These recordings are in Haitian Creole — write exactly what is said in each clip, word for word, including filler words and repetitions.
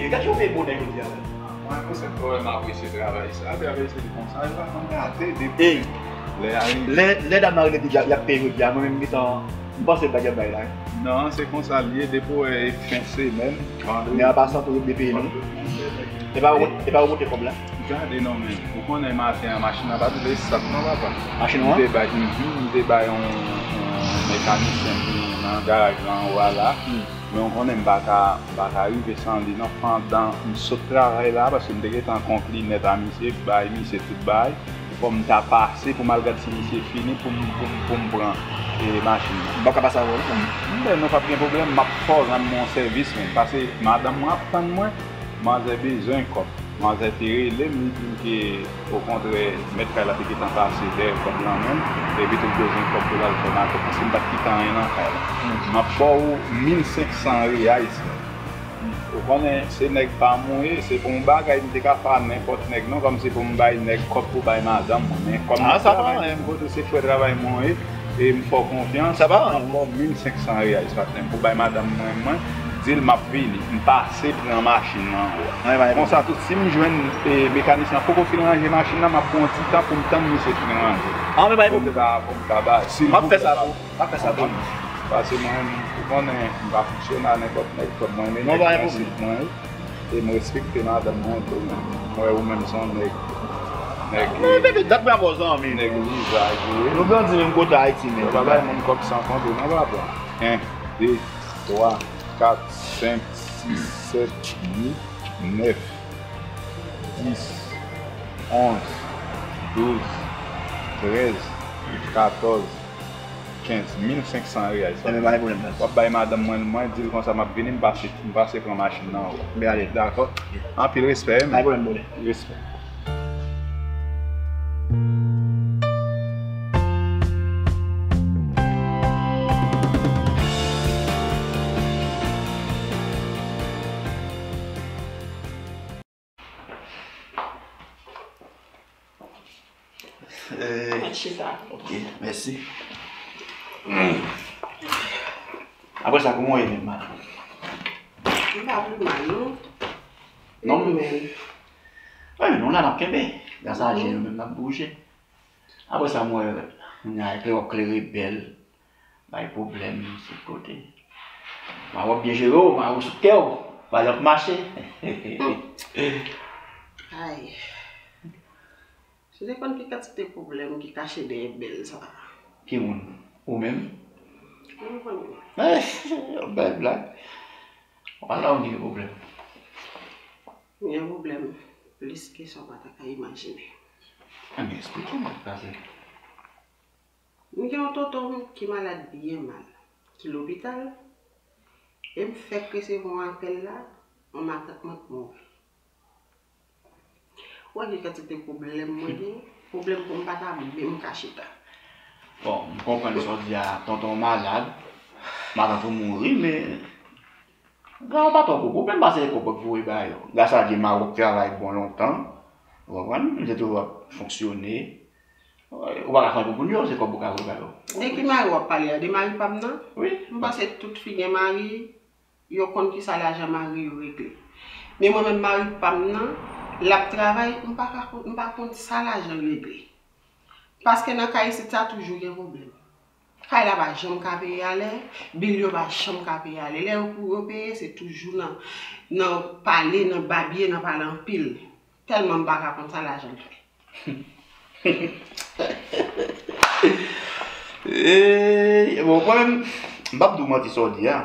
Gad jan w peye bonè jodi a la. Mwen, pou sèt fwa, m apresye travay sa. Travay se konsa, yo pa konn gate depi lè a rive. Lè, lè dam nan rele di y ap peye jodi a, mwen menm, m gentan, m panse bagay bay la. Non, se konsa l ye, depi w wè fen semèn, vandredi. Men an pasan, tou yo dwe peye nou. E pa ou, e pa ou monte kòb la? Gade non, men, ou konnen maten an, machin nan pa t vle stat non, papa. Machin ou an? M te bay, mhm, m te bay yon, yon mekanisyen ki nan garaj lan anwo a la. Men w konnen m pa ka, m pa ka rive san li non, pandan m sot travay la, paske m te gentan konkli nèt a misye, bay misye tout bay. Fò m ta pase pou m al gad si misye fini pou m, pou m, pou m pran, e, machin nan. M pa ka pase avè w non. M, m, nou p ap gen pwoblèm, m ap fè w rann mwen yon sèvis, men, paske madanm mwen ap tann mwen, manzè bezwen kòb. Manzè te rele m, li di m ke, okontrè, mèt kay la te gentan pase dèyè kòb lan menm, epi tou l bezwen kòb pou l al fè makèt, paske m pa t kite anyen nan kay la. M ap ba w mil senk san reyay, frè. Ou konnen, se nèg pa m ou ye, se pa yon bagay m te ka fè a nenpòt nèg, non, kòmsi pou m bay nèg kòb pou bay madanm mwen, men kòm m ap travay menm kote, se frè travay mwen ou ye, e m fè w konfyans, m ap ba w mil senk san reyay, patnè m, pou bay madanm mwen, mwen, di l m ap vini, m pase pran machin nan anwo a. Konsa tou, si m jwenn, e, mekanisyen an poko fin ranje machin nan, m ap pran yon ti tan pou m tann misye fin ranje. Pou m ka, pou m ka ba, silvouplè, pa, pa fè sa pou m. Paske mwen, ou konnen, m pa fonksyone a nenpòt nèg, kòb mwen, men nèg prensip mwen, e m respekte madanm mwen tou, men mwen, ou menm se yon nèg, nèg, men, bebe, dat mwen avè w zanmi, nèg vizaj ou ye. Nou grandi menm kote Ayiti menm. Yo pa bay moun kòb san konte non, papa. En, de, twa, kat, senk, sis, sèt, uit, nèf, dis, onz, douz, trèz, katòz, kenz, mil senk san reyal. Enben, pa gen pwoblèm, frè. W ap bay madanm mwen l, mwen, di l konsa m ap vini, m pase, m pase pran machin nan anwo. Enben, ale. Dakò? Anpil respè, wi, men. Pa gen pwoblèm, brother. Respè. Eh, mèt chita. Ok, mèsi. Apre sa, kòman w ye menm, madanm? M pa pi mal, non. Non, men. Wi, nou la, n ap kenbe. Gras a Dye, nou menm, n ap bouje. Apre sa, m wè, kounye a, klere w ap klere bèl. Bay pwoblèm tout kote. Mari w ap byen jere w, mari w sou kè w, pa janm mache. Ay. Si w te konn ki kantite pwoblèm ki kache dèyè bèl sa a. Ki moun? Ou menm? Mwen konn. Yon bèl blag. Ou pa la ou gen pwoblèm. M gen pwoblèm plis ke sa w pa ta ka imajine. Ann eksplike m sa k pase. M gen yon tonton m ki malad byen mal, ki lopital, e m fèk resevwa yon apèl la, yon matant mwen k mouri. Ou wè ki kantite pwoblèm mwen gen? Pwoblèm pou m pa ta menm ka chita. Bon, m konprann sa w di a, tonton w malad, matant ou mouri, men sa pa twò gwo pwoblèm, paske se kòb w ap voye ba yo. Gras a Dye, mari w ap travay bon lontan, ou konprann? Misye toujou ap fonksyone. Ou pa ka fè pou moun yo, se kòb ou ka voye ba yo. De ki mari w ap pale a? De mari pa m nan? Wi. M panse tout fi gen mari, yo konn kisa lajan mari yo regle. Men mwen menm, mari pa m nan, l ap travay, m pa ka konn, m pa konn sa lajan l regle. Paske nan kay isit sa toujou gen pwoblèm. Kay la pa janm ka peye alè, bil yo pa janm ka peye alè. Lè yo pou yo peye, se toujou nan, nan pale, nan babye, nan pale anpil. Tèlman m pa ka konn sa lajan l fè. Eh, bon, mwen menm, m p ap di w manti sa w di a.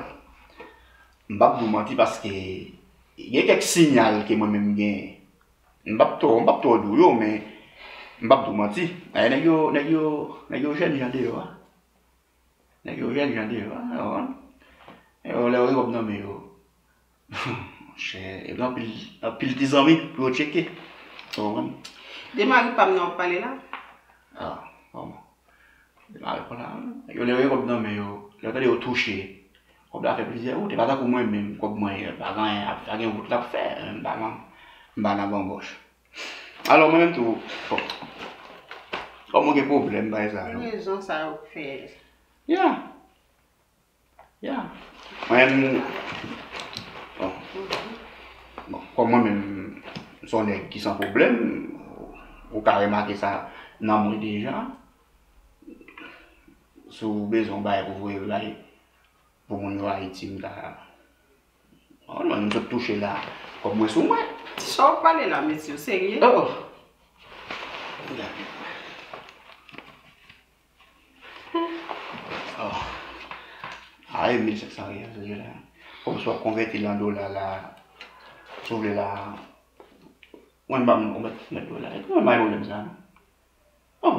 M p ap di w manti paske gen kèk siyal ke mwen menm m genyen. M p ap twò, m p ap twò di w yo, men m p ap di w manti. Dayè, nèg yo, nèg yo, nèg yo jèn jan deyò a. Nèg yo jèn jan deyò a, ou konprann? E yo, lè yo gen kòb nan men yo, monchè, yo gen anpil, anpil ti zanmi pou yo tcheke. Ou konprann? De mari pa m nan w ap pale la? Ah, kòman? De mari pa m la, yo, lè yo gen kòb nan men yo, lè yo tande yo touche, kòb la fè plizyè wout, e pa tankou mwen menm, kòb mwen, pa gen anyen, pa gen wout l ap fè, m pa nan, m pa nan banbòch. Alò, mwen menm tou, bon, kòm ou gen pwoblèm, bagay sa yo. Rezon sa yo k fè. Ya. Ya. Mwen menm, bon, Kòm mwen menm, m se yon nèg ki san pwoblèm, ou ka remake sa nan mwen deja. Si w bezwen yon bagay pou voye bay pou moun yo Ayiti, m ka. Oh non, m sot touche la. Kòb mwen sou mwen. Sa w pale la, mesye, w serye? Oh. Oh. Ay, mil senk san riyal, se la. Kòm si w ap konvèti l an dola la, si w vle la, mwen m pa konn konvèti dola. E kòman m bay pwoblèm sa, non? Oh,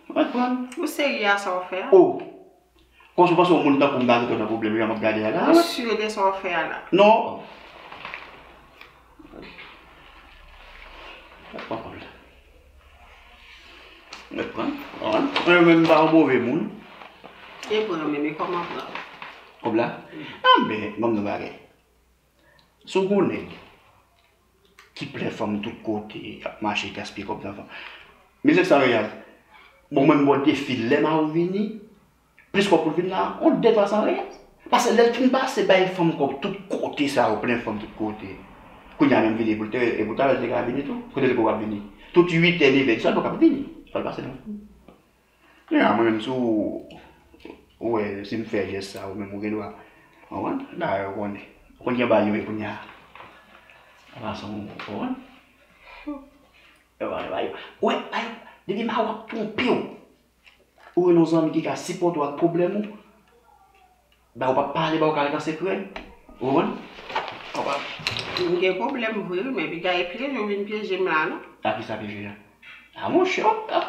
mwen pran. Ou serye a sa w fè a? Oh. Kòm si w panse yon moun tankou m pa gentan nan pwoblèm jan m ap gade a la? Ou si de sa w fè a la? Non. Mwen pran kòb la. Mwen pran. Mwen menm m pa yon move moun. E pran menm, e kòman pran? Kòb la? Anben, ban m di w bagay. Si w gen yon nèg ki plen fanm tout kote, ap mache gaspiye kòb nan fanm. Mil senk san riyal. Bon, mwen m ba w defi, lè Mawou vini, plis kòb pou l vin la, yon de twa san riyal. Paske lè l fin pase bay fanm kòb tout kote sa yo, plen fanm tout kote. Kounye a menm vini, e pou l te, e pou l ta wè l te ka vini tou. Kote l poko ap vini? Tout uit è, nèf è, di sa l poko ap vini. Sa l pase non. Ya, mwen menm, si w, ou wè, si m fè jès sa, ou menm, ou gen dwa. Ou konprann? Dayè, ou konnen. Ou konn gen bagay yo ye kounye a. Fason, ou konprann? Yo pa gen bagay yo. Ou wè, bagay yo, depi Mawou ap twonpe w, ou rele yon zanmi ki ka sipòte w ak pwoblèm ou, ba ou p ap pale, ba ou ka ret an sekrè. Ou konprann? Ou pa. M gen pwoblèm vre, wi, men piga e pyeje w vin pyeje m la, non? A kisa pyeje a? A monchè, w ap, ap.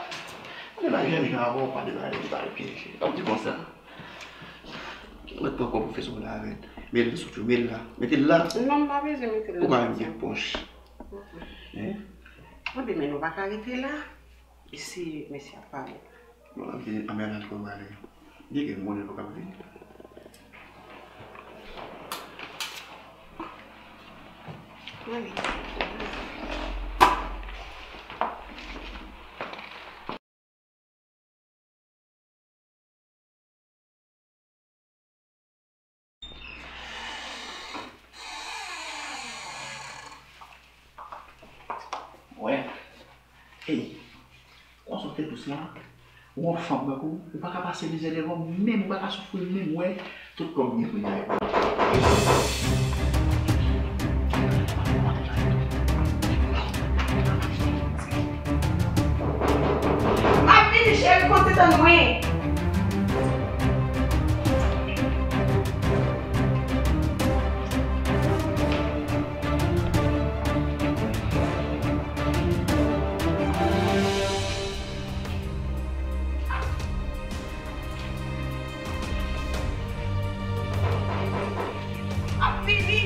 Gade bagay, nèg la, w pa de bagay, piga e pyeje. W ap di konsa. Mwen pran kòb ou fè sou la avè l. Mete l sou tou, mete l la. Mete l la. Non, m pa bezwen mete l la. Ou pa menm gen pòch. Hein? Anben, men nou pa ka rete la. E si mesye ap pale? Bon, anben, anben, ann al twò pale. Di ke m konnen l poko ap vini. Ann ale. Wè. Ey. Konsa w te dous la. Ou yon fanm, tankou ou pa ka pase mizè devan m menm, ou pa ka soufri m menm, wè. Tout kòb m gen pou m bay. M ap vini, cheri, konte tann mwen. Ap vini.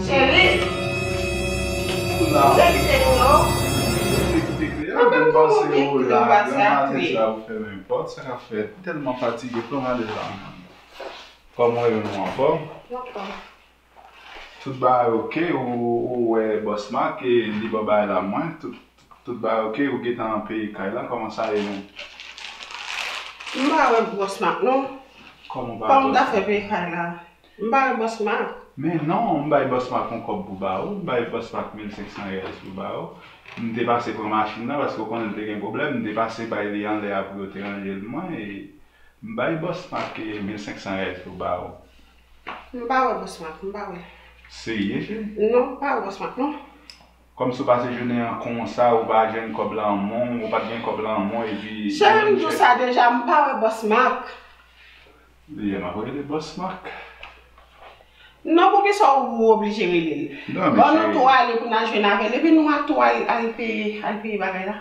Cheri, ou te kite nou non? Ou te kite kleren, mwen menm panse ou la, granmaten sa ou fèmen pòt, sa k ap fèt? M tèlman fatige, pran m ale la. Kòman w ye, nou anfòm? Anfòm. Tout bagay oke, ou, ou wè Bòs Mak, e li ba w bagay la mwen, tout, tout bagay oke, ou gentan peye kay la, kòman sa ye menm? M pa wè Bòs Mak non. Kòman w pa wè Bòs Mak? Kòman w ta fè peye kay la? M pa wè Bòs Mak. Men non, m bay Bòs Mak yon kòb pou ba ou, m bay Bòs Mak mil senk san rèyèl pou ba ou. M te pase pran machin nan, paske w konnen l te gen pwoblèm, m te pase bay li anlè a pou yo te ranje l mwen, e M bay Bòs Mak mil senk san rèl pou ba ou. M pa wè Bòs Mak, m pa wè. Serye, cheri? Non, m pa wè Bòs Mak, non. Kòmsi w pase jounen an konsa, ou pa jwenn kòb la nan men w, ou pa t gen kòb la nan men w, epi... Cheri, m di w sa deja, m pa wè Bòs Mak. Li ye, m ap rele Bòs Mak. Non, poukisa w oblije rele l? Non, men cheri. Ban nou tou ale pou n al jwenn avè l, epi nou a tou al, al peye, al peye bagay la.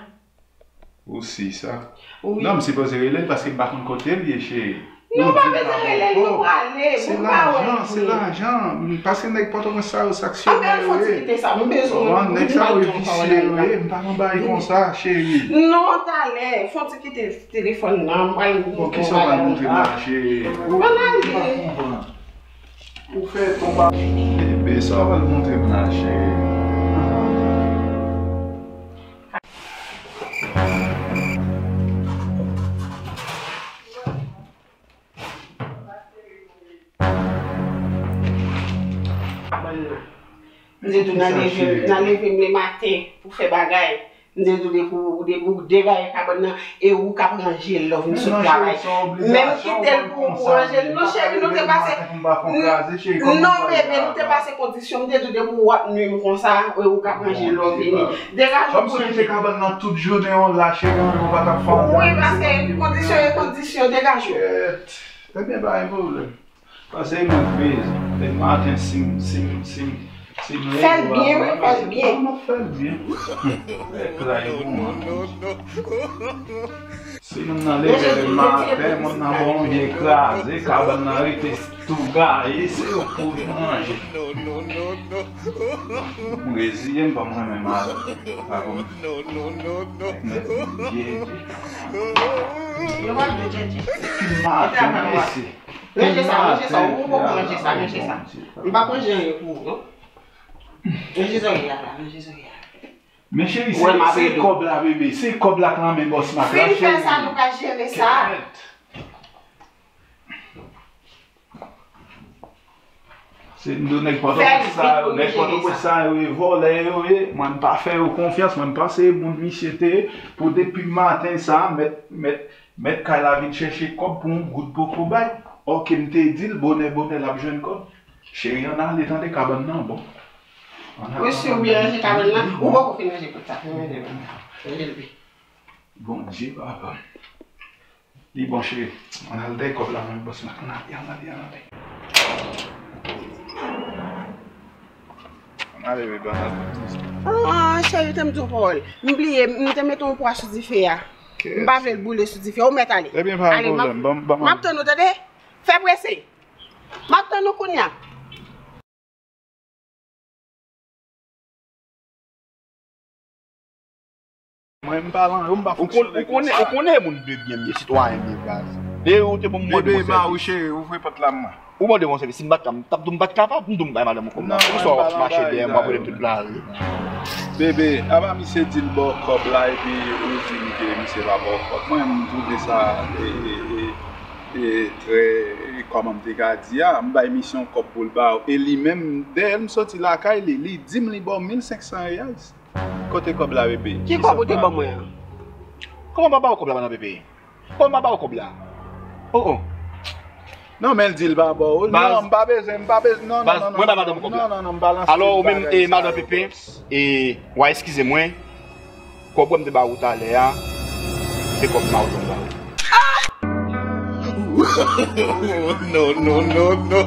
Ou si sa? Wi. Non, m sipoze rele l paske m pa konn kote l ye, cheri. Non, pa bezwen rele l, nou prale. Se lajan, se lajan. Paske nèg Pòtoprens sa yo, se aksyonè yo ye. Bon, nèg sa yo visye yo ye, m pa nan bagay konsa, cheri. Non, talè, fò ti kite telefòn nan, m pral. Bon, kisa w pral montre m la, cheri? Ann ale. Ou fè tonba. Bebe, sa w pral montre m la, cheri? M te di w nan leve, nan leve m lematen pou fè bagay. M te di w depi w, depi w degaye kabann nan, e ou k ap ranje love m sot travay. Menm kite l pou ou ranje l. Non, cheri, nou te pase. Non, bebe, nou te pase kondisyon. M te di w depi w ap nwi m konsa, e ou k ap ranje love vini. Degaje w pou ranje. Kabann nan tout jounen w la, cheri, ou pa t ap fè anyen. Wi, paske kondisyon e kondisyon, degaje w. Ebyen, pa gen pwoblèm. Pase mwen bezwen. Depi maten, si m, si m, si m, si m leve, fè l byen, wi, fè l byen. M ap fè l byen. Fè klay bon an. Si moun nan leve depi maten, moun nan bon vye kraze, kabann nan rete tou gaye, se yo pou manje. M reziye m, pa m renmen mal. Pa pou m mèt vye. Depi maten, mesye. Ranje sa, ranje sa, ou poko ranje sa, ranje sa. M p ap ranje anyen pou ou, non. Ranje zòrèy a la, ranje zòrèy a. Men cheri, se, se kòb la, bebe. Se kòb la k nan men bòs Mak la, cheri. Fin fè sa, nou ka jere sa. Kèt. Se m di w nèg Pòtoprens sa yo, nèg Pòtoprens sa yo, e vòlè yo ye. Mwen, m pa fè yo konfyans, mwen, m panse moun misye te ye, pou depi maten sa, mèt, mèt, mèt kay la vin chèche kòb pou yon goud poko bay. Òk, m te di l, bonè, bonè, l ap jwenn kòb. Cheri, ann ale, tande, kabann nan bon. Mesye, ou byen ranje kabann nan? Ou poko fin ranje pout la, fin ranje pout la. Ranje l byen. Bondye, papa. Li bon, cheri. Ann al dèyè kòb la, mwen, bòs Mak, ann ale, ann ale, ann ale. Ann ale, bebe, ann ale. Ah, cheri, te m di w pawòl. M bliye, m te mete yon pwa sou dife a. M pa vle l boule sou dife a. Ou mèt ale. Ebyen, pa gen pwoblèm. Ban m, ban m. M ap tann ou, tande? Fè prese. M ap tann ou kounye a. Mwen, m pa lan yo, m pa fonksyone konsa. Ou konnen, ou konnen moun de byen m ye, sitwayen m ye, baz. Depi ou te bon, m mande konsèy. Bebe, ba ou cheri, ouvri pòt la, mwen. Ou mande konsèy, si m pa t ka, m t ap di w m pa t kapab, m di w m bay madanm ou kòb la. Poukisa w ap mache dèyè m, w ap rele m tout lari? Bebe, apa misye di l ba w kòb la, epi ou di m ke misye pa ba w kòb? Mwen, m twouve sa, e, e, e, e, trè, e, kòman m te ka di a, m bay misye yon kòb pou l ba w. E li menm, dèyè l m soti lakay li, li di m li ba w mil senk san reyals. Kote kòb la, bebe? Ki kòb ou te ban mwen an? Kòman m pa ba w kòb la, madan Pepe? Kòman m pa ba w kòb la? Oh, oh. Non, men l di l pa ba w. Non, m pa bezwen, m pa bezwen. Non, non, non, non, non, non, non, m pa lanse. Alò, ou menm, e, madan Pepe, e, w a eskize mwen. Kòb wè m te ba ou talè a, se kòb Mardon ba ou. No, no, no, no.